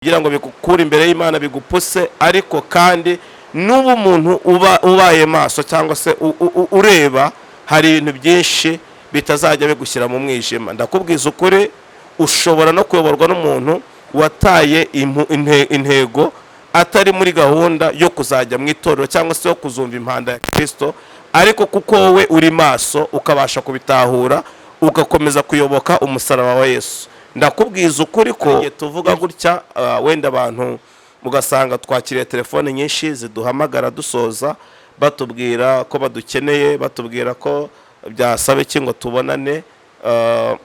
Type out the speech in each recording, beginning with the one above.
Kugira ngo bigukure imbere y'Imana, bigupuse. Ariko kandi n'ubu umuntu uba ubaye maso cyangwa se ureba, hari ibintu byinshi bitazajya bigushyira mu mwijima. Ndakubwiza ukuri, ushobora no kuyoborwa n'umuntu wataye intego, atari muri gahunda yo kuzajya mu itorero cyangwa se yo kuzumva impanda ya Kirisito, ariko kuko wowe uri maso ukabasha kubitahura, ugakomeza kuyoboka umusaraba wa Yesu. Ndakubwiza ukuri ko igihe tuvuga gutya, wenda abantu ugasanga twakiriye telefone nyinshi ziduhamagara dusoza, batubwira ko badukeneye, batubwira ko byasaba iki ngo tubonane.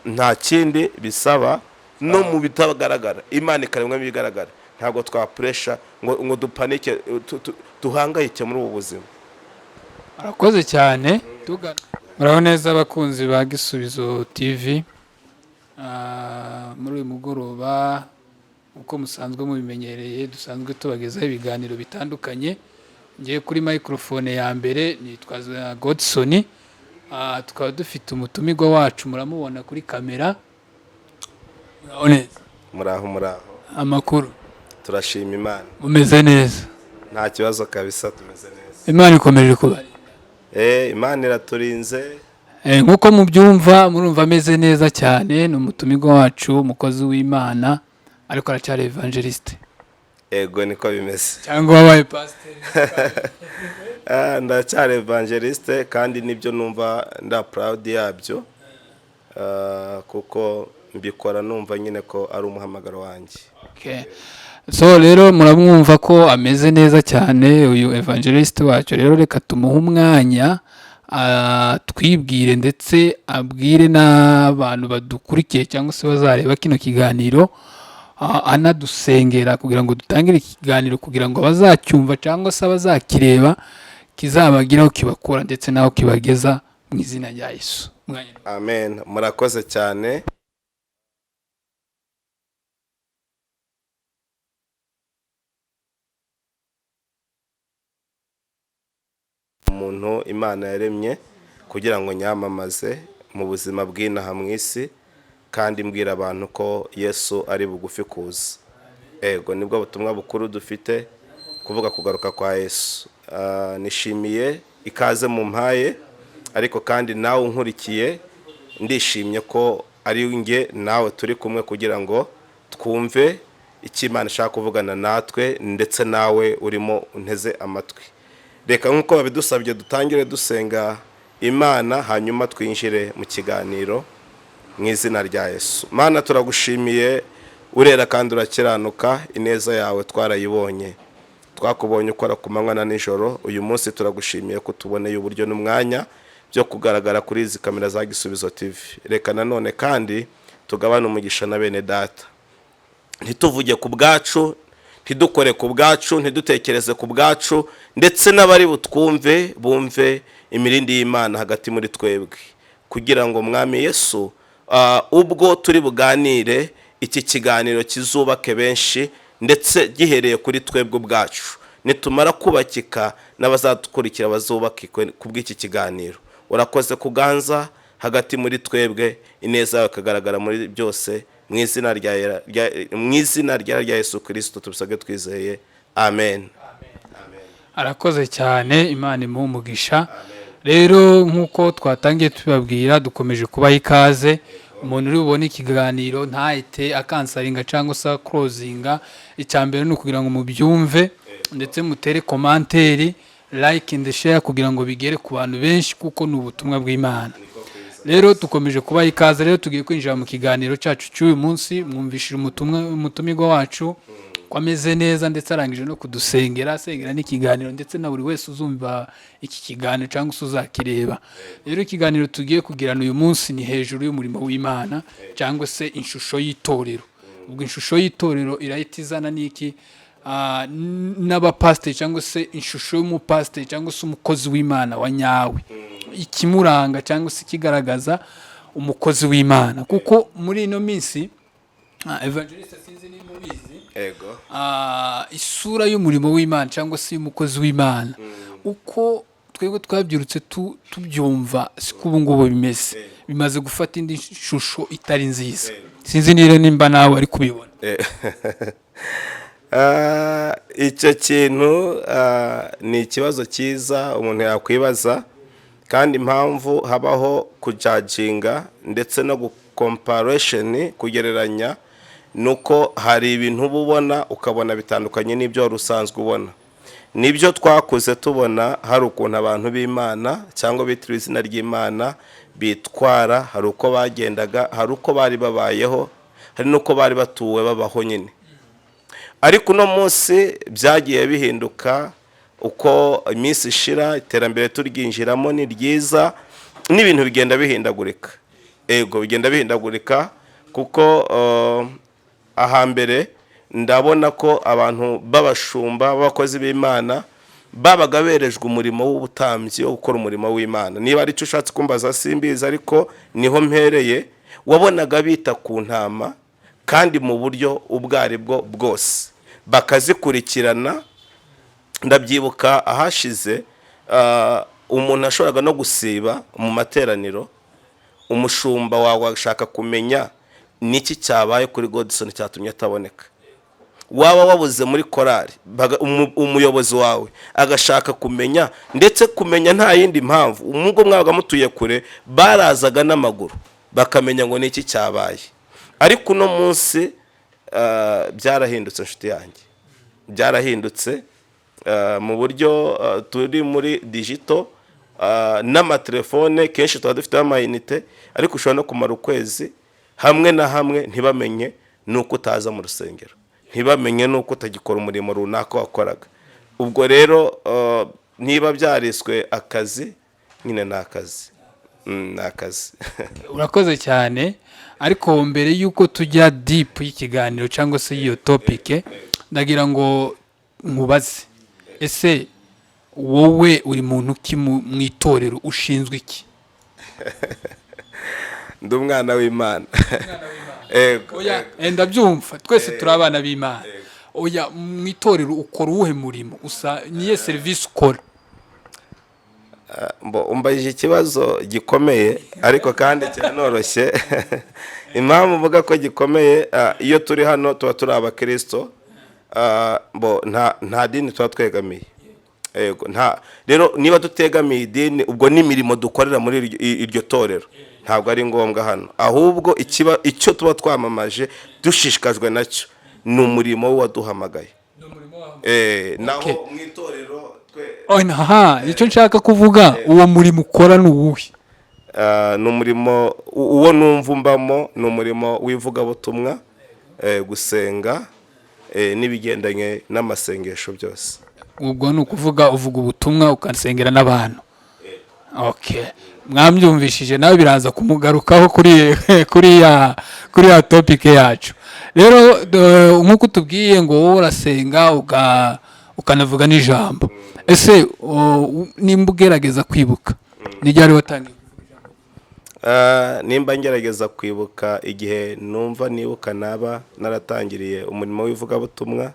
Nta kindi bisaba no mu bitagaragara Imana ikaremwa ibigaragara. Ntabwo twapuresha ngo dupanike, duhangayike muri ubu buzima. Murakoze cyane. Muraho neza, abakunzi ba Gisubizo TV. Muri uyu mugoroba, uko musanzwe mubimenyereye, dusanzwe tubagezaho ibiganiro bitandukanye. Ngiye kuri microphone ya mbere nitwa Godson. Tukaba dufite umutumirwa wacu, muramubona kuri kamera. Muraho neza? Muraho, muraho. Amakuru? Turashima Imana. Mumeze neza? Nta kibazo kabisa, tumeze neza. Imana ikomeje kubarinda. Imana iraturinze. Nk'uko mubyumva, murumva ameze neza cyane. Ni umutumirwa wacu, umukozi w'Imana, ariko aracyari évangéliste? Ego, niko bimeze. Cyangwa wabaye pasiteri? Ndacyari évangéliste, kandi nibyo numva nda proud yabyo, kuko mbikora numva nyine ko ari umuhamagaro wanjye. Okay. So rero muramwumva ko ameze neza cyane, uyu évangéliste wacu. Rero reka tumuhe umwanya twibwire, ndetse abwire n'abantu badukurikiye cyangwa se bazareba kino kiganiro, anadusengera kugira ngo dutangire ikiganiro, kugira ngo abazacyumva cyangwa se abazakireba kizabagire aho kibakura ndetse n'aho kibageza, mu izina rya Yesu. Amen, murakoze cyane. Umuntu Imana yaremye kugira ngo nyamamaze mu buzima bw'inaha mu isi, kandi mbwira abantu ko Yesu ari bugufi kuza. Ego, nibwo butumwa bukuru dufite, kuvuga kugaruka kwa Yesu. Nishimiye ikaze mu mpaye, ariko kandi nawe unkurikiye, ndishimye ko ari nge nawe turi kumwe kugira ngo twumve icyo Imana ishaka kuvugana natwe, ndetse nawe urimo unteze amatwi. Reka nk'uko babidusabye dutangire dusenga Imana, hanyuma twinjire mu kiganiro mu izina rya Yesu. Mana, turagushimiye, urera kandi urakiranuka. Ineza yawe twarayibonye, twakubonye ukora ku manywa na nijoro. Uyu munsi turagushimiye ko tuboneye uburyo n'umwanya byo kugaragara kuri izi kamera za Gisubizo TV. Reka nanone kandi tugabane umugisha na bene data, ntituvuge ku bwacu, ntidukore ku bwacu, ntidutekereze ku bwacu, ndetse n'abari butwumve bumve imirindi y'Imana hagati muri twebwe, kugira ngo Mwami Yesu, ubwo turi buganire, iki kiganiro kizubake benshi, ndetse gihereye kuri twebwe ubwacu. Nitumara kubakika, n'abazadukurikira bazubakikwe ku bw'iki kiganiro. Urakoze kuganza hagati muri twebwe, ineza yawe ikagaragara muri byose. Mu izina rya Yesu Kirisito tubisabwe twizeye, amen. Arakoze cyane, Imana imuhe umugisha. Rero nk'uko twatangiye tubabwira, dukomeje kubaha ikaze. Umuntu uri bubone ikiganiro ntahite akansaringa cyangwa se akorozinga. Icya mbere ni ukugira ngo mubyumve, ndetse mutere commentaire, like and share, kugira ngo bigere ku bantu benshi, kuko ni ubutumwa bw'Imana. Rero dukomeje kubaha ikaze. Rero tugiye kwinjira mu kiganiro cyacu cy'uyu munsi. Mwumvishije umutumirwa wacu ko ameze neza, ndetse arangije no kudusengera, asengera n'ikiganiro, ndetse na buri wese uzumva iki kiganiro cyangwa se uzakireba. Rero ikiganiro tugiye kugirana uyu munsi ni hejuru y'umurimo w'Imana cyangwa se ishusho y'itorero. Ubwo ishusho y'itorero irahita izana n'iki? N'abapasiteri, cyangwa se ishusho y'umupasiteri cyangwa se umukozi w'Imana wa nyawe, ikimuranga cyangwa se ikigaragaza umukozi w'Imana. Kuko muri ino minsi, évangéliste, sinzi niba ubizi, Ego. Isura y'umurimo w'Imana cyangwa se y'umukozi w'Imana, uko twebwe twabyirutse tubyumva, siko ubu ngubu bimeze. Bimaze gufata indi shusho itari nziza. Sinzi niba nimba nawe ari kubibona. Icyo kintu ni ikibazo cyiza umuntu yakwibaza, kandi impamvu habaho kujudginga ndetse no gucomparison, kugereranya, ni uko hari ibintu uba ubona ukabona bitandukanye n'ibyo wari usanzwe ubona. Nibyo twakuze tubona, hari ukuntu abantu b'Imana cyangwa bitiriwe izina ry'Imana bitwara, hari uko bagendaga, hari uko bari babayeho, hari n'uko bari batuwe babaho nyine. Ariko uno munsi byagiye bihinduka uko iminsi ishira, iterambere turyinjiramo ni ryiza, n'ibintu bigenda bihindagurika. Ego, bigenda bihindagurika kuko ahambere ndabona ko abantu b'abashumba, b'abakozi b'Imana, babaga berejwe umurimo w'ubutambyi, wo gukora umurimo w'Imana. Niba aricyo ushatse kumbaza simbizi, ariko niho mpereye. Wabonaga bita ku ntama kandi mu buryo ubwo ari bwo bwose bakazikurikirana. Ndabyibuka ahashize umuntu ashoboraga no gusiba mu materaniro, umushumba wawe ashaka kumenya niki cyabaye kuri Godson cyatumye ataboneka. Waba wabuze muri korari, umuyobozi wawe agashaka kumenya, ndetse kumenya nta yindi mpamvu, umubwo mwabaga mutuye kure barazaga n'amaguru bakamenya ngo ni iki cyabaye. Ariko uno munsi byarahindutse, inshuti yanjye, byarahindutse mu buryo turi muri digital n'amatelefone kenshi tuba dufiteho amayinite, ariko ushobora no kumara ukwezi hamwe na hamwe ntibamenye n'uko utaza mu rusengero, ntibamenye n'uko utagikora umurimo runaka wakoraga. Ubwo rero niba byariswe akazi nyine, ni akazi. Ni akazi. Urakoze cyane. Ariko mbere y'uko tujya deep y'ikiganiro cyangwa se y'iyo topic, ndagira ngo nkubaze: ese wowe uri muntu ki mu itorero? Ushinzwe iki? Ndi umwana w'Imana. Ego. Oya, ndabyumva, twese turi abana b'Imana. Oya, mu itorero ukora uwuhe murimo? Usa niye serivisi ukora? Mbo umbajije ikibazo gikomeye, ariko kandi kiranoroshye. Impamvu mvuga ko gikomeye, iyo turi hano tuba turi abakirisito. Mbo nta dini tuba twegamiye. Yego, nta. Rero niba tutegamiye idini, ubwo n'imirimo dukorera muri iryo torero ntabwo ari ngombwa hano. Ahubwo ikiba icyo tuba twamamaje, dushishikajwe nacyo, ni umurimo w'uwaduhamagaye. Naho mu itorero twe Oh, aha icyo nshaka kuvuga, uwo murimo ukora ni uwuhe? Ni umurimo uwo numva umbamo, ni umurimo w'ivugabutumwa, gusenga, n'ibigendanye n'amasengesho byose. Ubwo ni ukuvuga uvuga ubutumwa ukasengera n'abantu. Okay, mwambyumvishije, nawe biraza kumugarukaho kuri ya topic yacu. Rero nk'uko utubwiye ngo wowe urasenga ukanavuga n'ijambo, ese nimba ugerageza kwibuka, ni ryari watangiye? Nimba ngerageza kwibuka igihe numva nibuka naba naratangiriye umurimo w'ivugabutumwa,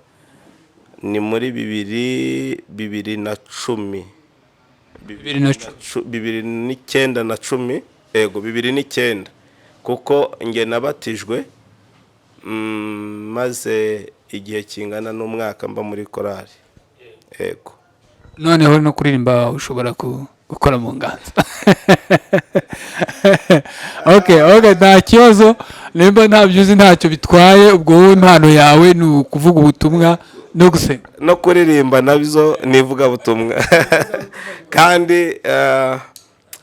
ni muri 2010. 2010. 2009 na 10, ego, 2009, kuko nge nabatijwe maze igihe kingana n'umwaka mba muri korali, ego. Noneho no kuririmba ushobora gukora mu nganzo. Okay, nta kibazo. Nimba ntabyo uzi ntacyo bitwaye. Ubwo wowe impano yawe ni ukuvuga ubutumwa no gusenga. No kuririmba nabyo ni ivugabutumwa, kandi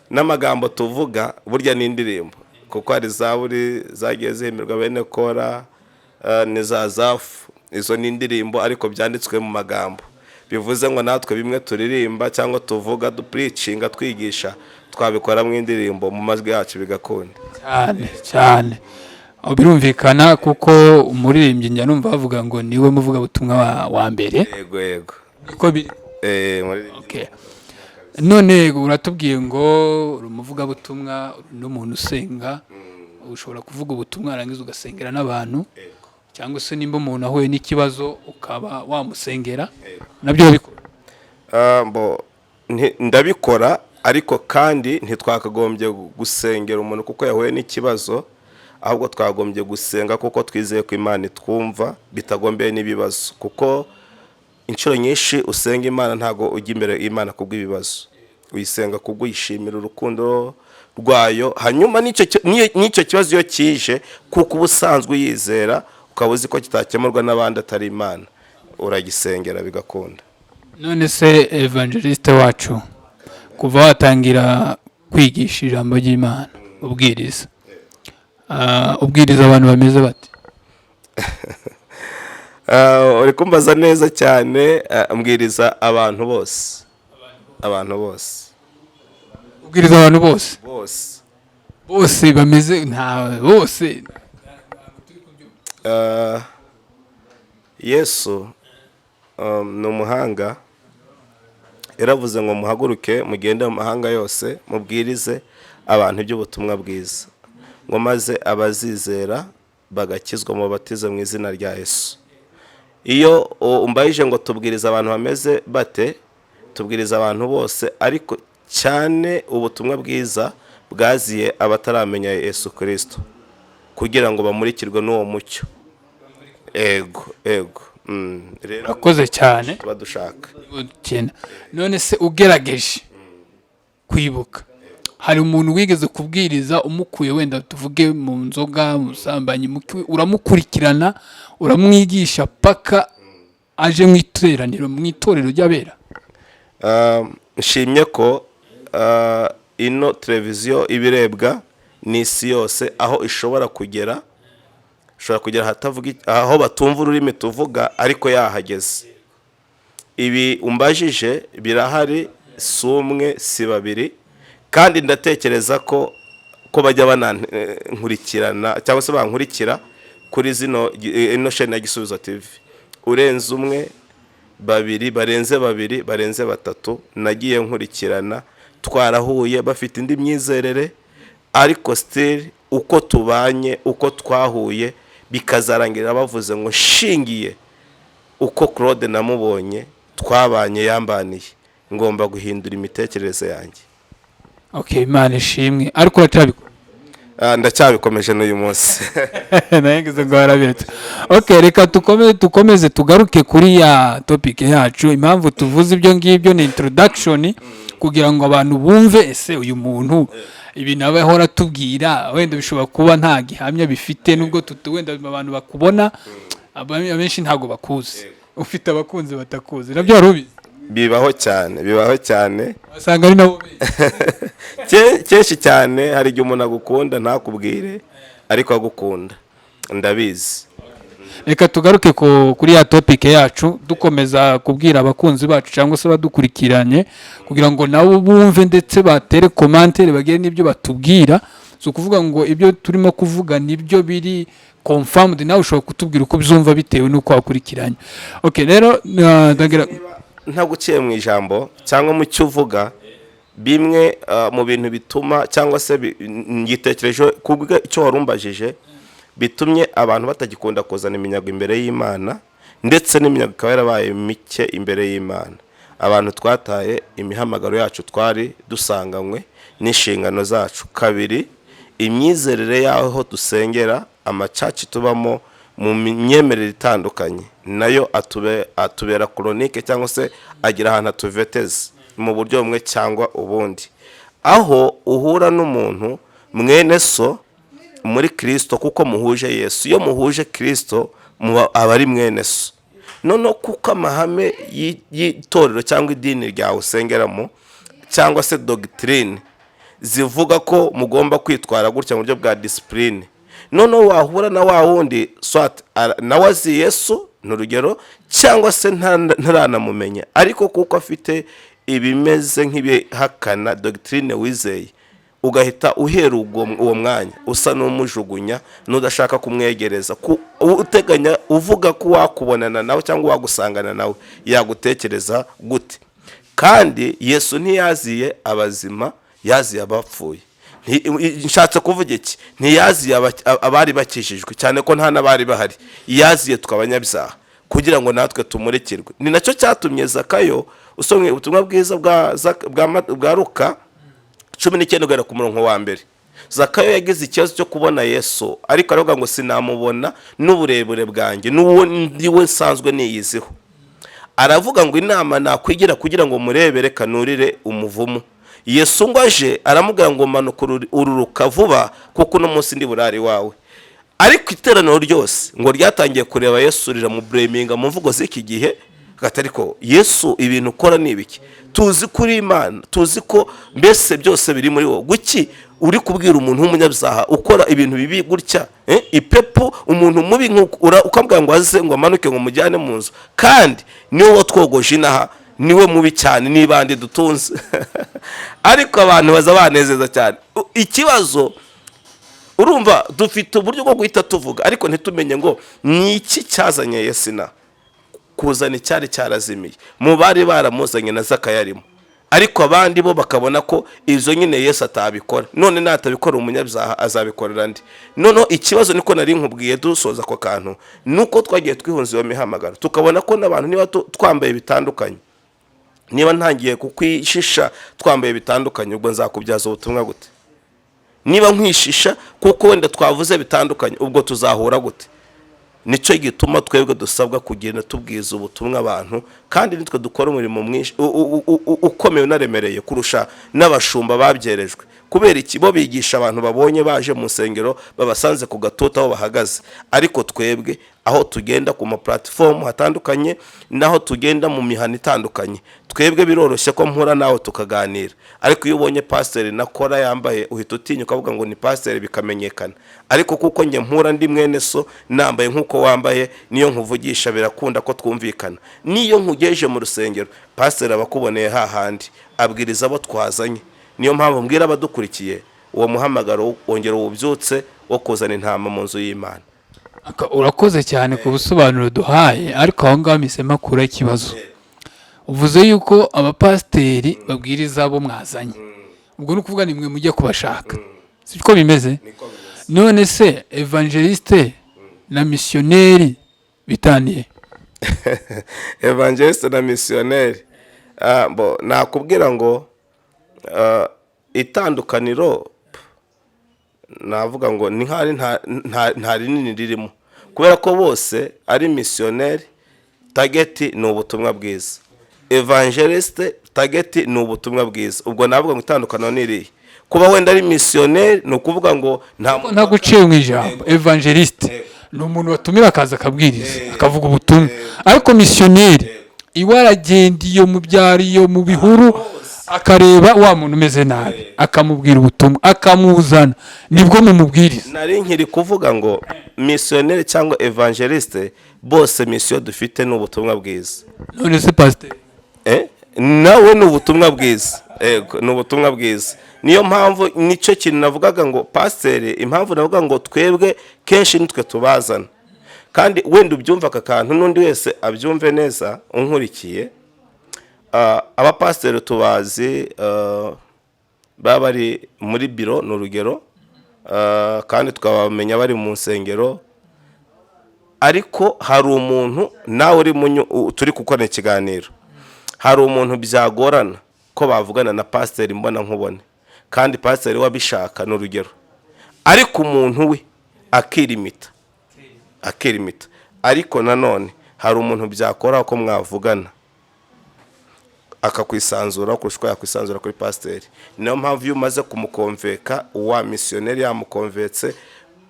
n'amagambo tuvuga burya ni indirimbo, kuko hari zaburi zagiye zihimbirwa bene Kora, ni za Zafu, izo ni indirimbo ariko byanditswe mu magambo. Bivuze ngo natwe bimwe turirimba cyangwa tuvuga, dupreachinga, twigisha, twabikora mu indirimbo mu majwi yacu bigakunda. Cyane cyane. Aho birumvikana, kuko umuririmbyi njya numva bavuga ngo niwe muvugabutumwa wa mbere. Yego. Niko biri. Muririmbyi. Okay. None uratubwiye ngo uri umuvugabutumwa, uri n'umuntu usenga, ushobora kuvuga ubutumwa warangiza ugasengera n'abantu, cyangwa se nimba umuntu ahuye n'ikibazo ukaba wamusengera, nabyo urabikora? Mbo ndabikora, ariko kandi ntitwakagombye gusengera umuntu kuko yahuye n'ikibazo. Ahubwo twagombye gusenga kuko twizeye ko Imana itwumva bitagombeye n'ibibazo, kuko inshuro nyinshi usenga Imana ntabwo ujya imbere y'Imana kubw'ibibazo, uyisenga kubw'uyishimira urukundo rwayo. Hanyuma n'icyo kibazo iyo kije, kuko uba usanzwe uyizera, ukaba uzi ko kitakemurwa n'abandi atari Imana, uragisengera bigakunda. None se evangeliste wacu, kuva watangira kwigisha ijambo ry'Imana, ubwiriza, ubwiriza abantu bameze bate? Uri kumbaza neza cyane. Mbwiriza abantu bose, abantu bose. Ubwiriza abantu bose? Bose. Bose bameze nta bose? Yesu ni umuhanga. Yaravuze ngo: "Muhaguruke mugende mu mahanga yose, mubwirize abantu iby'ubutumwa bwiza," ngo maze abazizera bagakizwa mubatize mu izina rya Yesu. Iyo umbayije ngo tubwiriza abantu bameze bate, tubwiriza abantu bose, ariko cyane ubutumwa bwiza bwaziye abataramenya Yesu Kirisito kugira ngo bamurikirwe n'uwo mucyo. Ego. Rero Urakoze cyane. tuba dushaka Ukena. None se ugerageje kwibuka, hari umuntu wigeze kubwiriza umukuye wenda tuvuge mu nzoga, mu busambanyi, uramukurikirana, uramwigisha paka aje mu iteraniro, mu itorero ry'abera? Nshimye ko ino televiziyo iba irebwa n'isi yose, aho ishobora kugera ahatavuga, aho batumva ururimi tuvuga, ariko yahageze. Ibi umbajije birahari, si umwe, si babiri, kandi ndatekereza ko bajya banankurikirana cyangwa se bankurikira kuri ino sheni ya Gisubizo TV. Urenze umwe, babiri, barenze babiri, barenze batatu nagiye nkurikirana, twarahuye bafite indi myizerere, ariko still uko tubanye, uko twahuye, bikazarangira bavuze ngo: "Nshingiye uko Claude namubonye, twabanye, yambaniye, ngomba guhindura imitekerereze yanjye." Okay, Imana ishimwe. Ariko uracyabikora? Ndacyabikomeje n'uyu munsi. Nahengeze ngo harabiretse. Okay, reka dukomeze tugaruke kuri ya topic yacu. Impamvu tuvuze ibyo ngibyo ni introduction kugira ngo abantu bumve ese uyu muntu ibintu aba ahora atubwira wenda bishobora kuba nta gihamya bifite, nubwo wenda abantu bakubona, abenshi ntabwo bakuzi. Ufite abakunzi batakuzi, nabyo wari ubizi? Bibaho cyane, bibaho cyane. Wasanga ari nabo benshi. Kenshi cyane hari igihe umuntu agukunda ntakubwire, ariko agukunda ndabizi. Reka tugaruke kuri ya topic yacu, dukomeza kubwira abakunzi bacu cyangwa se abadukurikiranye kugira ngo nabo bumve, ndetse batere commentaire, bagire n'ibyo batubwira. Si ukuvuga ngo ibyo turimo kuvuga nibyo biri confirmed, nawe ushobora kutubwira uko ubyumva bitewe n'uko wakurikiranye. Okay, rero ndagira Ntaguciye mu ijambo cyangwa mu cyo uvuga, bimwe mu bintu bituma cyangwa se ngitekereje kubwo icyo warumbajije, bitumye abantu batagikunda kuzana iminyago imbere y'Imana, ndetse n'iminyago ikaba yarabaye mike imbere y'Imana, abantu twataye imihamagaro yacu twari dusanganywe n'inshingano zacu. Kabiri, imyizerere y'aho dusengera, ama church tubamo mu myemerere itandukanye, nayo atubera chronique cyangwa se agira ahantu atuveteza mu buryo bumwe cyangwa ubundi, aho uhura n'umuntu mwene so muri Kirisito kuko muhuje Yesu. Iyo muhuje Kirisito muba aba ari mwene so. Noneho kuko amahame y'itorero cyangwa idini ryawe usengeramo cyangwa se doctrine zivuga ko mugomba kwitwara gutya mu buryo bwa discipline, noneho wahura na wa wundi swat nawe azi Yesu ni urugero, cyangwa se ntaranamumenya, ariko kuko afite ibimeze nk'ibihakana doctrine wizeye, ugahita uhera uwo mwanya usa n'umujugunya n'udashaka kumwegereza, uteganya uvuga ko wakubonana nawe cyangwa wagusangana nawe yagutekereza gute? Kandi Yesu ntiyaziye abazima, yaziye abapfuye. Nshatse kuvuga iki? Ntiyaziye abari bakijijwe, cyane ko nta n'abari bahari. Yaziye twe abanyabyaha kugira ngo natwe tumurikirwe. Ni nacyo cyatumye Zakayo, usomye ubutumwa bwiza bwa Luka 19 guhera ku murongo wa mbere. Zakayo yagize ikibazo cyo kubona Yesu, ariko aravuga ngo sinamubona n'uburebure bwanjye n'uwo ndiwe nsanzwe niyiziho. Aravuga ngo inama nakwigira kugira ngo murebe, reka nurire umuvumo. Yesu ngo aje aramubwira ngo manuka ururuka vuba, kuko uno munsi ndi burare iwawe. Ariko iteraniro ryose ngo ryatangiye kureba Yesu riramubureminga mu mvugo z'iki gihe, hagati ariko Yesu, ibintu ukora ni ibiki? Tuzi ko uri Imana, tuzi ko mbese byose biri muri wowe, guki uri kubwira umuntu w'umunyabyaha ukora ibintu bibi gutya, ipepu, umuntu mubi nk'uko ukamubwira ngo aze, ngo amanuke, ngo mujyane mu nzu, kandi niwe watwogoje inaha, niwe mubi cyane n'ibandi dutunze? Ariko abantu baza banezeza cyane. Ikibazo urumva, dufite uburyo bwo guhita tuvuga, ariko ntitumenye ngo ni iki cyazanye Yesu inaha. Kuzana icyari cyarazimiye. Mu bari baramuzanye na Zakayo arimo, ariko abandi bo bakabona ko ibyo nyine Yesu atabikora. None natabikora umunyabyaha, azabikorera andi? Noneho ikibazo, niko nari nkubwiye dusoza ako kantu, ni uko twagiye twihunza iyo mihamagaro, tukabona ko n'abantu niba twambaye bitandukanye, niba ntangiye kukwishisha twambaye bitandukanye, ubwo nzakubyaza ubutumwa gute? Niba nkwishisha kuko wenda twavuze bitandukanye, ubwo tuzahura gute? Nicyo gituma twebwe dusabwa kugenda tubwiza ubutumwa abantu, kandi nitwe dukora umurimo mwinshi ukomeye unaremereye kurusha n'abashumba babyerejwe. Kubera iki? Bo bigisha abantu babonye baje mu nsengero, babasanze ku gatuta aho bahagaze, ariko twebwe aho tugenda ku ma platform hatandukanye n'aho tugenda mu mihana itandukanye, twebwe biroroshye ko mpura nawe tukaganira. Ariko iyo ubonye pasiteri nakora yambaye, uhita utinya ukavuga ngo ni pasiteri, bikamenyekana. Ariko kuko njye mpura ndi mwene so, nambaye nk'uko wambaye, niyo nkuvugisha birakunda ko twumvikana. Niyo nkugejeje mu rusengero, pasiteri aba akuboneye hahandi abwiriza abo twazanye. Niyo mpamvu mbwira abadukurikiye, uwo muhamagaro wongera uwubyutse wo kuzana intama mu nzu y'Imana. Urakoze cyane ku busobanuro duhaye, ariko aho ngaho mpise mpakura ikibazo. Uvuze yuko abapasiteri babwiriza abo mwazanye, ubwo ni ukuvuga ni mwe mujya kubashaka, siko bimeze? None se évangéliste na misiyoneri bitaniye? Évangéliste na misiyoneri, bo nakubwira ngo itandukaniro navuga ngo ni nk'aho nta rinini ririmo, kubera ko bose ari misiyoneri, target ni ubutumwa bwiza. Évangéliste, target ni ubutumwa bwiza. Ubwo navuga ngo itandukaniro ni irihe? Kuba wenda ari misiyoneri ni ukuvuga ngo nta Ntabwo uciye mu ijambo. Évangéliste ni umuntu batumira akaza akabwiriza, akavuga ubutumwa, ariko misiyoneri iwe aragenda iyo mu byaro, iyo mu bihuru, akareba wa muntu umeze nabi, akamubwira ubutumwa, akamuzana, nibwo mumubwiriza. Nari nkiri kuvuga ngo misiyoneri cyangwa évangéliste, bose mission dufite ni ubutumwa bwiza. None se pasiteri? Nawe ni ubutumwa bwiza. Yego, ni ubutumwa bwiza. Niyo mpamvu nicyo kintu navugaga ngo pasiteri, impamvu navuga ngo twebwe kenshi nitwe tubazana. Kandi wenda ubyumva aka kantu, n'undi wese abyumve neza unkurikiye. Abapasiteri tubazi, baba bari muri biro, ni urugero, kandi tukabamenya bari mu nsengero. Ariko hari umuntu nawe uri turi gukora ikiganiro, hari umuntu byagorana ko bavugana na pasiteri mbona nkubone, kandi pasiteri we abishaka, ni urugero, ariko umuntu we akirimita, akirimita. Ariko nanone hari umuntu byakora ko mwavugana akakwisanzura kurusha uko yakwisanzura kuri pasiteri. Niyo mpamvu iyo umaze kumukonveka, uwa misiyoneri yamukonvetse,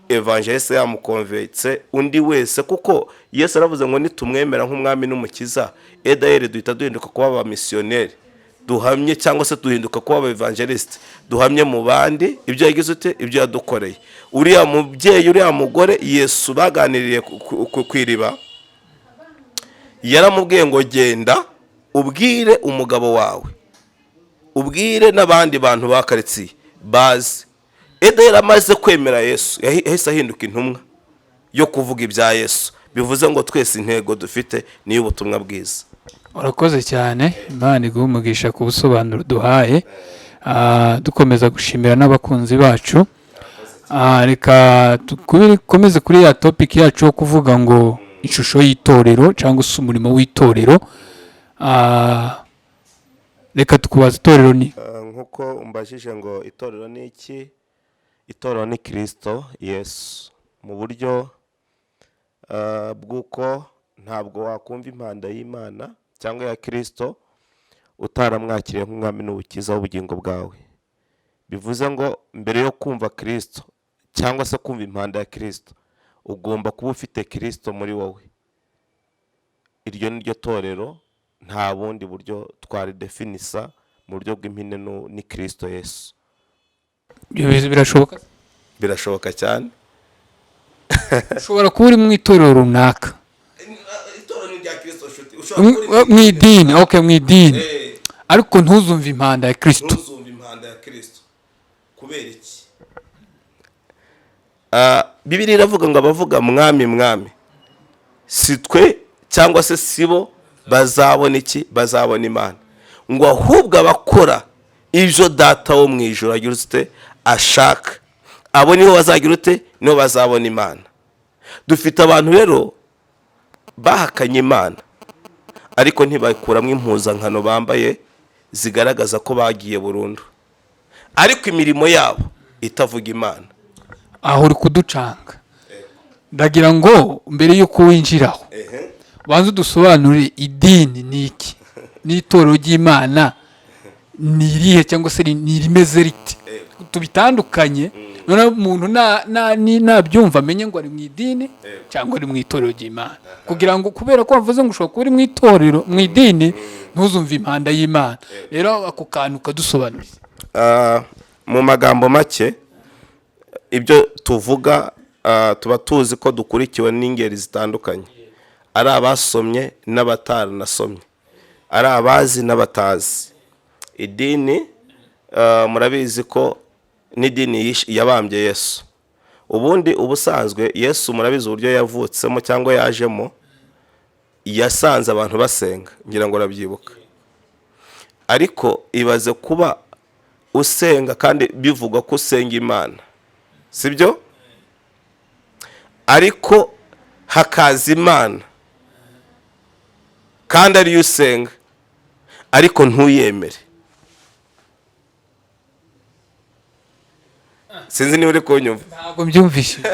évangéliste yamukonvetse, undi wese, kuko Yesu aravuze ngo nitumwemera nk'umwami n'umukiza, edayeri duhita duhinduka kuba abamisiyoneri duhamye, cyangwa se duhinduka kuba aba évangéliste duhamye mu bandi ibyo yagize ute, ibyo yadukoreye. Uriya mubyeyi, uriya mugore Yesu baganiriye ku iriba, yaramubwiye ngo genda ubwire umugabo wawe, ubwire n'abandi bantu ba karitsiye bazi. Edayeri amaze kwemera Yesu, yahise ahinduka intumwa yo kuvuga ibya Yesu. Bivuze ngo twese intego dufite ni iy'ubutumwa bwiza. Urakoze cyane, Imana iguhe umugisha ku busobanuro duhaye. Dukomeza gushimira n'abakunzi bacu. Reka dukomeze kuri ya topic yacu yo kuvuga ngo ishusho y'itorero cyangwa se umurimo w'itorero. Reka tukubaza, itorero ni Nk'uko umbajije ngo itorero ni iki? Itorero ni Kirisito Yesu mu buryo bw'uko ntabwo wakumva impanda y'Imana cyangwa ya Kirisito utaramwakiriye nk'umwami n'ubukiza w'ubugingo bwawe. Bivuze ngo mbere yo kumva Kirisito cyangwa se kumva impanda ya Kirisito, ugomba kuba ufite Kirisito muri wowe. Iryo ni ryo torero, nta bundi buryo twaridefinisa mu buryo bw'impine, ni Kirisito Yesu. Ibyo birashoboka? Birashoboka cyane. Ushobora kuba uri mu itorero runaka. Itorero ni irya Kirisito, nshuti. Mu idini, okay, mu idini, ariko ntuzumve impanda ya Kirisito. Ntuzumve impanda ya Kirisito kubera iki? Bibiliya iravuga ngo abavuga "Mwami, Mwami" si twe cyangwa se si bo bazabona iki? Bazabona Imana. Ngo ahubwo abakora ibyo Data wo mu ijuru agira ute? Ashaka, abo nibo bazagira ute? Nibo bazabona Imana. Dufite abantu rero bahakanye Imana, ariko ntibakuramo impuzankano bambaye zigaragaza ko bagiye burundu, ariko imirimo yabo itavuga Imana. Aho uri kuducanga. Ndagira ngo mbere y'uko winjiraho, banza udusobanurire idini ni iki, n'itorero ry'Imana ni irihe, cyangwa se ni irimeze rite, tubitandukanye. Noneho umuntu nabyumva amenye ngo ari mu idini cyangwa ari mu itorero ry'Imana, kugira ngo, kubera ko wavuze ngo ushobora kuba uri mu itorero, mu idini, ntuzumve impanda y'Imana. Rero ako kantu kadusobanuriye. Mu magambo make, ibyo tuvuga tuba tuzi ko dukurikiwe n'ingeri zitandukanye, ari abasomye n'abataranasomye, ari abazi n'abatazi idini. Murabizi ko n'idini yabambye Yesu. Ubundi ubusanzwe Yesu, murabizi uburyo yavutsemo cyangwa yajemo, yasanze abantu basenga, ngira ngo urabyibuka. Ariko ibaze kuba usenga kandi bivugwa ko usenga Imana, sibyo? Ariko hakaza Imana kandi ariyo usenga, ariko ntuyemere. Sinzi niba uri kunyumva. Ntabwo mbyumvishije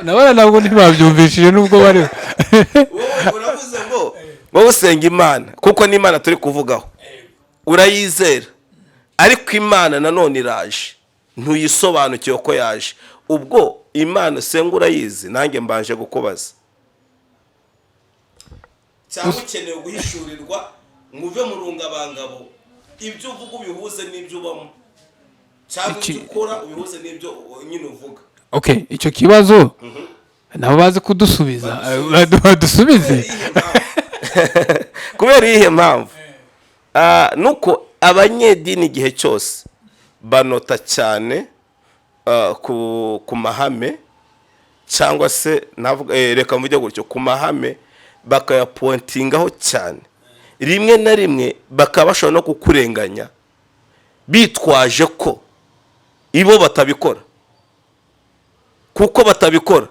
nabona, ntabwo ntibabyumvishije nubwo bari Wowe uravuze ngo wowe usenga Imana, kuko n'Imana turi kuvugaho urayizera, ariko Imana nanone iraje ntuyisobanukiwe ko yaje. Ubwo Imana usenga urayizi? Nanjye mbanje kukubaza, cyangwa ukeneye guhishurirwa ngo uve mu rungabangabo, ibyo uvuga ubihuze n'ibyo ubamo, cyangwa ibyo ukora ubihuze n'ibyo nyine uvuga? Okay, icyo kibazo nabo bazi kudusubiza, badusubize. Kubera iyihe mpamvu? Nuko abanyedini igihe cyose banota cyane ku mahame, cyangwa se navuga, reka mvuge gutyo, ku mahame bakayapointingaho cyane, rimwe na rimwe bakaba bashobora no kukurenganya bitwaje ko ibo batabikora. Kuko batabikora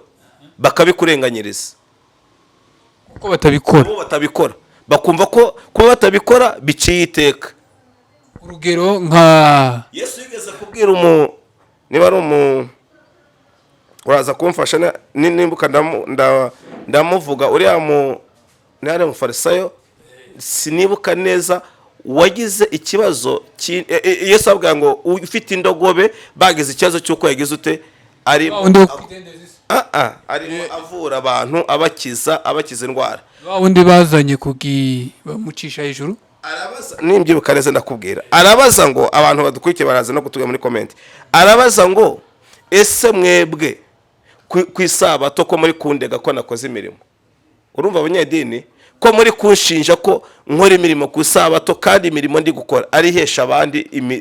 bakabikurenganyiriza. Kuko batabikora. Bo batabikora, bakumva ko kuba batabikora biciye iteka. Urugero nka Yesu yigeze kubwira umu, niba ari umu, uraza kumfasha nimbuka ndamuvuga, uriya mu, niba ari umufarisayo, sinibuka neza, wagize ikibazo Yesu avuga ngo ufite indogobe bagize ikibazo cy'uko yagize ute, ari Wa wundi wo ku kidendezi se? Arimo avura abantu, abakiza indwara. Wa wundi bazanye kugi bamucisha hejuru. Arabaza, nimbyibuka neza ndakubwira, arabaza ngo, abantu badukurikiye baraza no kutubwira muri comment, arabaza ngo: "Ese mwebwe ku isabato ko muri kundega ko nakoze imirimo?" Urumva abanyedini ko muri kunshinja ko nkora imirimo ku isabato, kandi imirimo ndi gukora ari ihesha abandi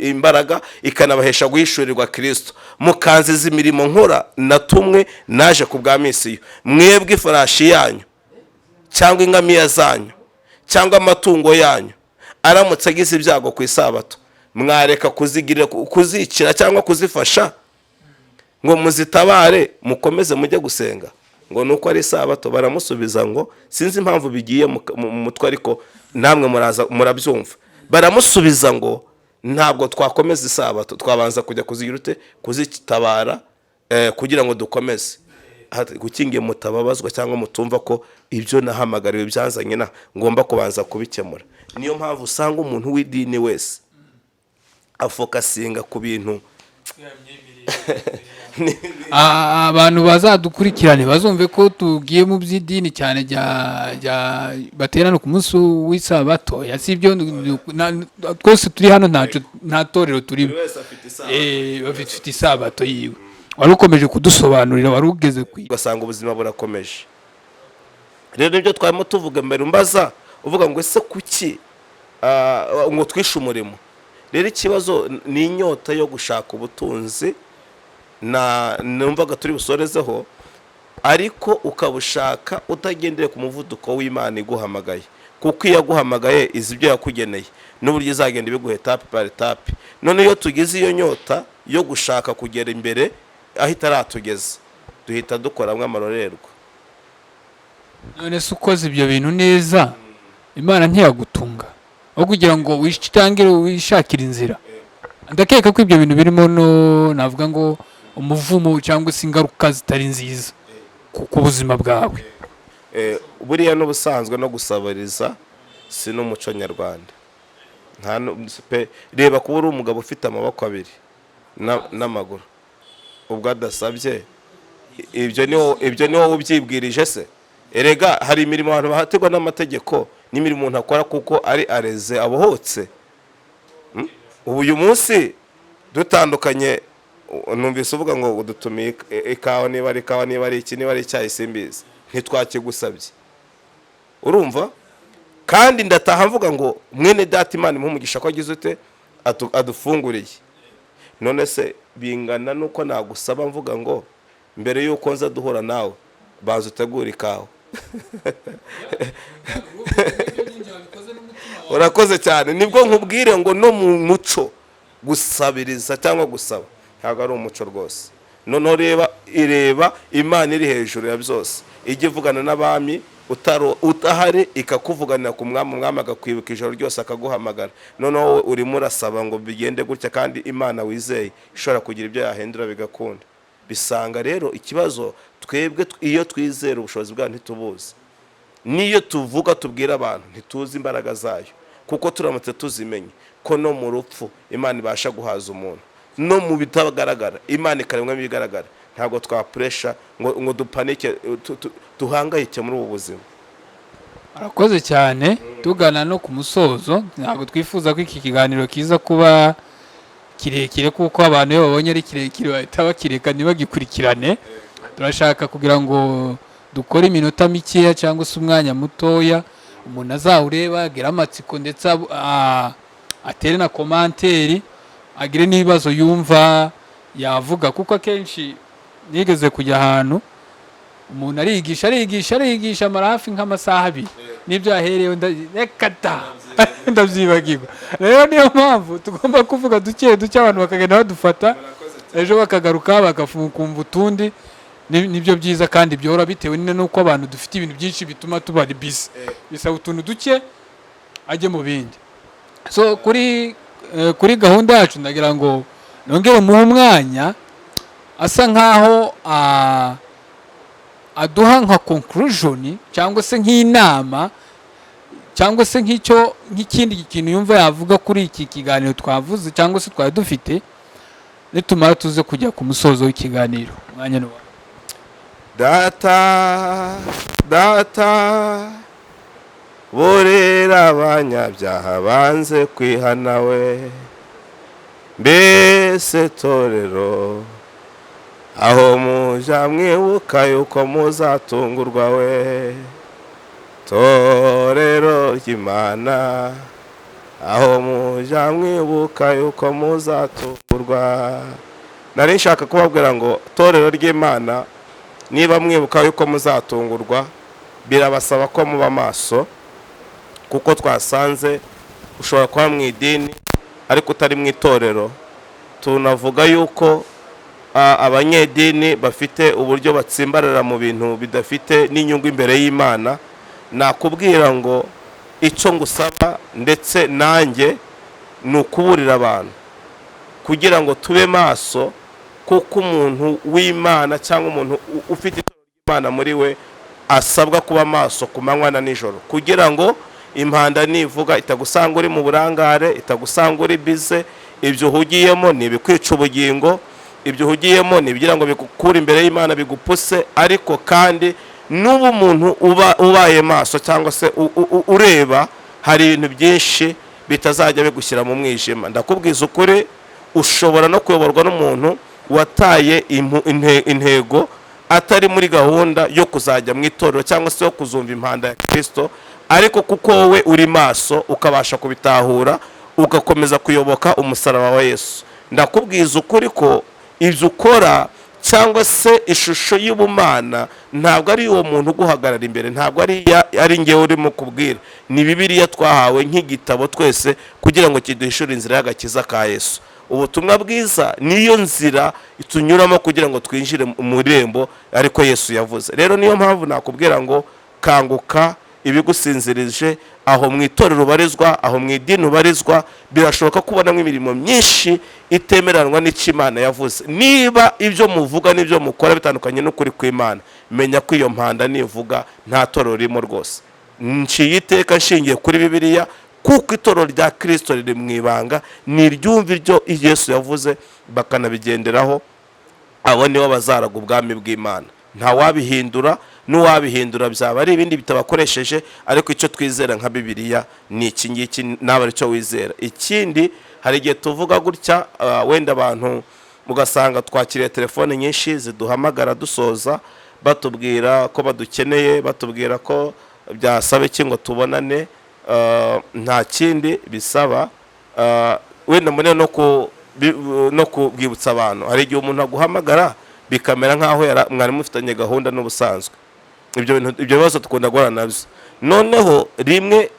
imbaraga, ikanabahesha guhishurirwa Kirisito, mukanziza imirimo nkora natumwe naje ku bwa misiyo. Mwebwe ifarashi yanyu cyangwa ingamiya zanyu cyangwa amatungo yanyu aramutse agize ibyago ku isabato, mwareka kuzigirira, kuzicira cyangwa kuzifasha ngo muzitabare, mukomeze mujye gusenga ngo nuko ari isabato? Baramusubiza ngo, sinzi impamvu bigiye mu mutwe, ariko namwe muraza murabyumva, baramusubiza ngo Ntabwo twakomeza isabato, twabanza kujya kuzigira ute, kuzitabara, kugira ngo dukomeze. Kuki nge mutababazwa cyangwa mutumva ko ibyo nahamagariwe byanzanye na ngomba kubanza kubikemura? Niyo mpamvu usanga umuntu w'idini wese afocusinga ku bintu. Abantu bazadukurikirane bazumve ko tugiye mu by'idini cyane rya baterana ku munsi w'isabato ya, si ibyo? Twese turi hano ntaco, nta torero turimo. Buri wese afite isabato. Bafite isabato yiwe. Wari ukomeje kudusobanurira, wari ugeze ku Ugasanga ubuzima burakomeje. Rero nibyo twarimo tuvuga mbere, umbaza uvuga ngo ese kuki ngo twishe umurimo? Rero ikibazo ni inyota yo gushaka ubutunzi, na numvaga turi busorezeho, ariko ukabushaka utagendeye ku muvuduko w'Imana iguhamagaye, kuko iyo yaguhamagaye izi ibyo yakugeneye n'uburyo izagenda ibiguha étape par étape. None iyo tugize iyo nyota yo gushaka kugera imbere aho itaratugeza, duhita dukoramo amarorerwa. None se ukoze ibyo bintu neza, Imana ntiyagutunga aho kugira ngo witangire wishakire inzira? Ndakeka ko ibyo bintu birimo, no navuga ngo umuvumo cyangwa se ingaruka zitari nziza ku buzima bwawe. Buriya n'ubusanzwe no gusabariza si n'umuco nyarwanda. Nta pe, reba kuba uri umugabo ufite amaboko abiri n'amaguru, ubwo adasabye, ibyo ni wowe ubyibwirije se? Erega hari imirimo abantu bahatirwa n'amategeko n'imirimo umuntu akora kuko ari areze abohotse. Ubu uyu munsi dutandukanye, numvise uvuga ngo udutumiye ikawa, niba ari ikawa, niba ari iki, niba ari icyayi, simbizi, ntitwakigusabye, urumva? Kandi ndataha mvuga ngo mwene data, Imana imuhe umugisha ko agize ute, adufunguriye. None se bingana nuko nagusaba mvuga ngo mbere y'uko nza duhura nawe, banza utegure ikawa? Urakoze cyane. Nibwo nkubwire ngo no mu muco gusabiriza cyangwa gusaba ntabwo ari umuco rwose. Noneho reba, ireba Imana iri hejuru ya byose, ijya ivugana n'abami udahari, ikakuvuganira ku mwami, umwami akakwibuka ijoro ryose akaguhamagara. Noneho wowe urimo urasaba ngo bigende gutya, kandi Imana wizeye ishobora kugira ibyo yahindura bigakunda. Bisanga rero ikibazo twebwe iyo twizera ubushobozi bwayo ntitubuzi, n'iyo tuvuga tubwira abantu ntituzi imbaraga zayo, kuko turamutse tuzimenye ko no mu rupfu Imana ibasha guhaza umuntu, no mu bitagaragara Imana ikaremwamo ibigaragara, ntabwo twapuresha ngo dupanike, duhangayike muri ubu buzima. Arakoze cyane. Tugana no ku musozo, ntabwo twifuza ko iki kiganiro kiza kuba kirekire, kuko abantu iyo babonye ari kirekire bahita bakireka ntibagikurikirane. Turashaka kugira ngo dukore iminota mikeya cyangwa se umwanya mutoya, umuntu azawureba agire amatsiko, ndetse atere na commentaire, agire n'ibibazo yumva yavuga. Kuko akenshi nigeze kujya ahantu, umuntu arigisha, arigisha, arigisha, amara hafi nk'amasaha 2, n'ibyo yaherewe reka da, ndabyibagirwa. Rero niyo mpamvu tugomba kuvuga duke duke, abantu bakagenda badufata, ejo bakagaruka bagakumva utundi. Nibyo byiza kandi byora, bitewe nyine n'uko abantu dufite ibintu byinshi bituma tuba busy, bisaba utuntu duke ajye mu bindi. So kuri gahunda yacu, ndagira ngo nongere muhe umwanya asa nkaho aduha nka conclusion cyangwa se nk'inama cyangwa se nk'ikindi kintu yumva yavuga kuri iki kiganiro twavuze cyangwa se twari dufite. Nitumara tuze kujya ku musozo w'ikiganiro. Umwanya ni wawe. Data, data, burira abanyabyaha banze kwihana we. Mbese torero, aho muja mwibuka yuko muzatungurwa we? Torero ry'Imana, aho muja mwibuka yuko muzatungurwa? Nari nshaka kubabwira ngo torero ry'Imana, niba mwibuka yuko muzatungurwa, birabasaba ko muba maso, kuko twasanze ushobora kuba mu idini ariko utari mu itorero. Tunavuga yuko abanyedini bafite uburyo batsimbarara mu bintu bidafite n'inyungu imbere y'Imana. Nakubwira ngo icyo ngusaba ndetse nanjye Ni ukuburira abantu kugira ngo tube maso, kuko umuntu w'Imana cyangwa umuntu ufite itorero ry'Imana muri we asabwa kuba maso ku manywa na nijoro, kugira ngo impanda nivuga itagusanga uri mu burangare, itagusanga uri bize. Ibyo uhugiyemo ni ibikwica ubugingo, ibyo uhugiyemo ni ibigira ngo bigukure imbere y'Imana, bigupuse. Ariko kandi n'ubu umuntu uba ubaye maso cyangwa se ureba, hari ibintu byinshi bitazajya bigushyira mu mwijima. Ndakubwiza ukuri, ushobora no kuyoborwa n'umuntu wataye intego, atari muri gahunda yo kuzajya mu itorero cyangwa se yo kuzumva impanda ya Kirisito, ariko kuko wowe uri maso ukabasha kubitahura, ugakomeza kuyoboka umusaraba wa Yesu, ndakubwiza ukuri ko ibyo ukora cyangwa se ishusho y'ubumana ntabwo ari uwo muntu uguhagarara imbere, ntabwo ari ngewe urimo kubwira, ni Bibiliya twahawe nk'igitabo twese kugira ngo kiduhishure inzira y'agakiza ka Yesu. Ubutumwa bwiza niyo nzira tunyuramo kugira ngo twinjire mu irembo, ariko Yesu yavuze. Rero niyo mpamvu nakubwira ngo kanguka, ibigusinzirije aho mu itorero ubarizwa, aho mu idini ubarizwa, birashoboka ko ubonamo imirimo myinshi itemeranwa n'icyo Imana yavuze. Niba ibyo muvuga n'ibyo mukora bitandukanye n'ukuri kw'Imana, menya ko iyo mpanda nivuga nta torero ririmo rwose. Nciye iteka nshingiye kuri Bibiliya, kuko itorero rya Kirisito riri mu ibanga, ni iryumva ibyo Yesu yavuze bakanabigenderaho. Abo nibo bazaraga ubwami bw'Imana. Ntawabihindura, n'uwabihindura byaba ari ibindi bitabakoresheje, ariko icyo twizera nka Bibiliya ni iki ngiki, nawe aricyo wizera. Ikindi, hari igihe tuvuga gutya, wenda abantu mugasanga twakiriye telefone nyinshi ziduhamagara dusoza, batubwira ko badukeneye, batubwira ko byasaba iki ngo tubonane. Nta kindi bisaba. Wenda mbone no kubwibutsa abantu, hari igihe umuntu aguhamagara bikamera nk'aho mwari mufitanye gahunda n'ubusanzwe. Ibyo bintu, ibyo bibazo dukunda guhura nabyo. Noneho rimwe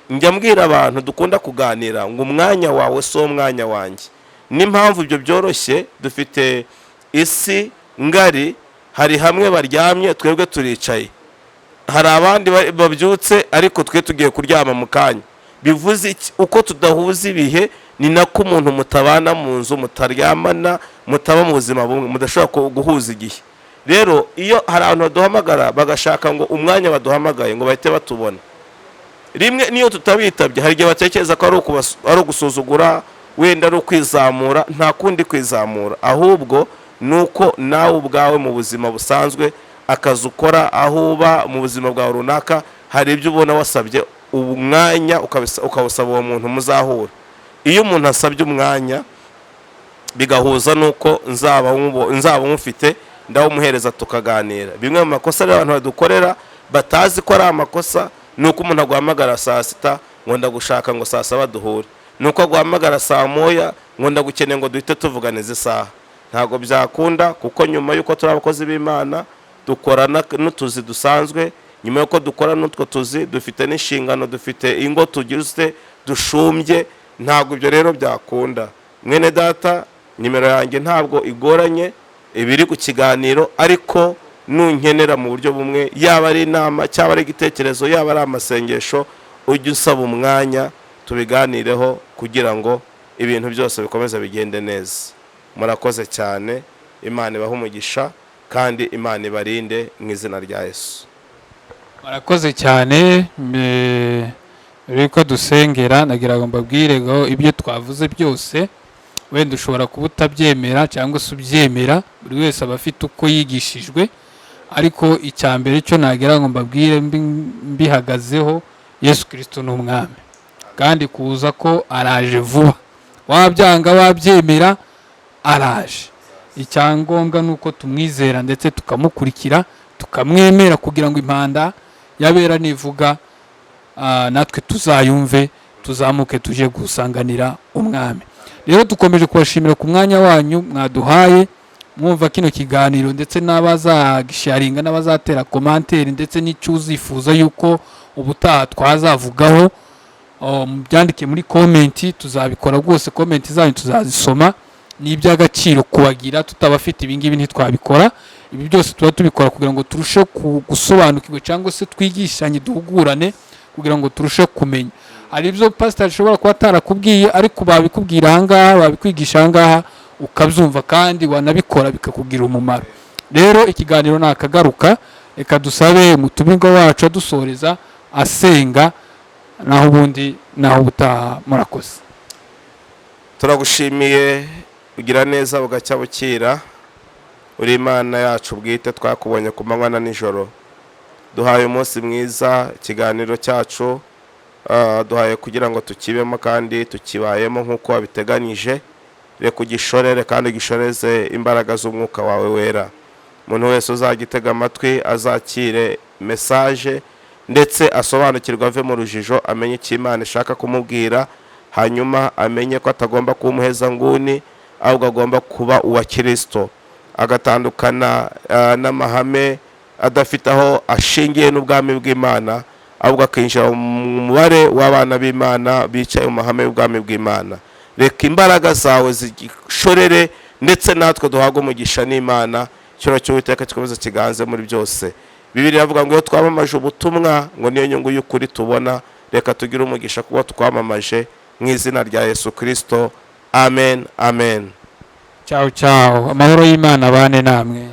njya mbwira abantu dukunda kuganira ngo umwanya wawe si wo mwanya wanjye. N'impamvu ibyo byoroshye, dufite isi ngari, hari hamwe baryamye, twebwe turicaye, hari abandi babyutse, ariko twe tugiye kuryama mu kanya. Bivuze iki? Uko tudahuza ibihe, ni nako umuntu mutabana mu nzu, mutaryamana, mutaba mu buzima bumwe, mudashobora guhuza igihe. Rero iyo hari abantu baduhamagara bagashaka ngo umwanya baduhamagaye ngo bahite batubona rimwe, niyo tutabitabye, hari igihe batekereza ko ari ugusuzugura, wenda ari ukwizamura. Nta kundi kwizamura, ahubwo ni uko nawe ubwawe mu buzima busanzwe, akazi ukora, aho uba mu buzima bwawe runaka, hari ibyo ubona wasabye umwanya, ukawusaba uwo muntu muzahura. Iyo umuntu asabye umwanya bigahuza n'uko nzaba nywufite, ndawumuhereza tukaganira. Bimwe mu makosa rero abantu badukorera batazi ko ari amakosa, ni uko umuntu aguhamagara saa 6 ngo ndagushaka ngo saa 7 duhure, ni uko aguhamagara saa 1 ngo ndagukeneye ngo duhite tuvugana izi saha. Ntabwo byakunda, kuko nyuma y'uko turi abakozi b'Imana dukora n'utuzi dusanzwe. Nyuma y'uko dukora n'utwo tuzi, dufite n'inshingano, dufite ingo tugize dushumbye. Ntabwo ibyo rero byakunda. Mwene data, nimero yanjye ntabwo igoranye, ibiri ku kiganiro, ariko nunkenera mu buryo bumwe, yaba ari inama cyangwa ari igitekerezo, yaba ari amasengesho, ujye usaba umwanya tubiganireho kugira ngo ibintu byose bikomeze bigende neza. Murakoze cyane, Imana ibahe umugisha kandi Imana ibarinde mu izina rya Yesu. Murakoze cyane. Mbere yuko dusengera, nagira ngo mbabwire ngo ibyo twavuze byose wenda ushobora kuba utabyemera cyangwa se ubyemera, buri wese aba afite uko yigishijwe. Ariko icya mbere cyo nagira ngo mbabwire mbihagazeho, Yesu Kirisito ni umwami, kandi kuza ko araje vuba, wabyanga wabyemera araje. Icyangombwa ni uko tumwizera ndetse tukamukurikira, tukamwemera, kugira ngo impanda yabera nivuga, natwe tuzayumve, tuzamuke tuje gusanganira umwami. Rero dukomeje kubashimira ku mwanya wanyu mwaduhaye mwumva kino kiganiro, ndetse n'abazagisharinga n'abazatera commentaire, ndetse n'icyo uzifuza yuko ubutaha twazavugaho, mubyandike muri comment, tuzabikora rwose. Comment zanyu tuzazisoma, ni iby'agaciro kubagira. Tutabafite ibingibi ntitwabikora. Ibi byose tuba tubikora kugira ngo turusheho gusobanukirwa cyangwa se twigishanye, duhugurane kugira ngo turusheho kumenya. Hari ibyo pasiteri ashobora kuba atarakubwiye, ariko babikubwira ahangaha, babikwigisha ahangaha, ukabyumva kandi wanabikora bikakugirira umumaro. Rero ikiganiro nakagaruka. Reka dusabe umutumirwa wacu adusoreza asenga, naho ubundi naho ubutaha. Murakoze. Turagushimiye, ugira neza bugacya bukira, uri Imana yacu bwite, twakubonye ku manywa na nijoro. Duhaye umunsi mwiza, ikiganiro cyacu duhaye kugira ngo tukibemo kandi tukibayemo nk'uko wabiteganyije. Reka ugishorere kandi ugishoreze imbaraga z'umwuka wawe wera. Umuntu wese uzagitega amatwi azakire message, ndetse asobanukirwe, ave mu rujijo, amenye icyo Imana ishaka kumubwira, hanyuma amenye ko atagomba kuba umuhezanguni, ahubwo agomba kuba uwa Kirisito, agatandukana n'amahame adafite aho ashingiye n'ubwami bw'Imana, ahubwo akinjira mu mubare w'abana b'Imana bicaye mu mahame y'ubwami bw'Imana. Reka imbaraga zawe zigishorere, ndetse natwe duhabwe umugisha n'Imana. Icyubahiro cy'Uwiteka gikomeze kiganze muri byose. Bibiliya iravuga ngo iyo twamamaje ubutumwa, ngo niyo nyungu y'ukuri tubona. Reka tugire umugisha kuba twamamaje, mu izina rya Yesu Kirisito, amen, amen. Ciao ciao, amahoro y'Imana abane namwe.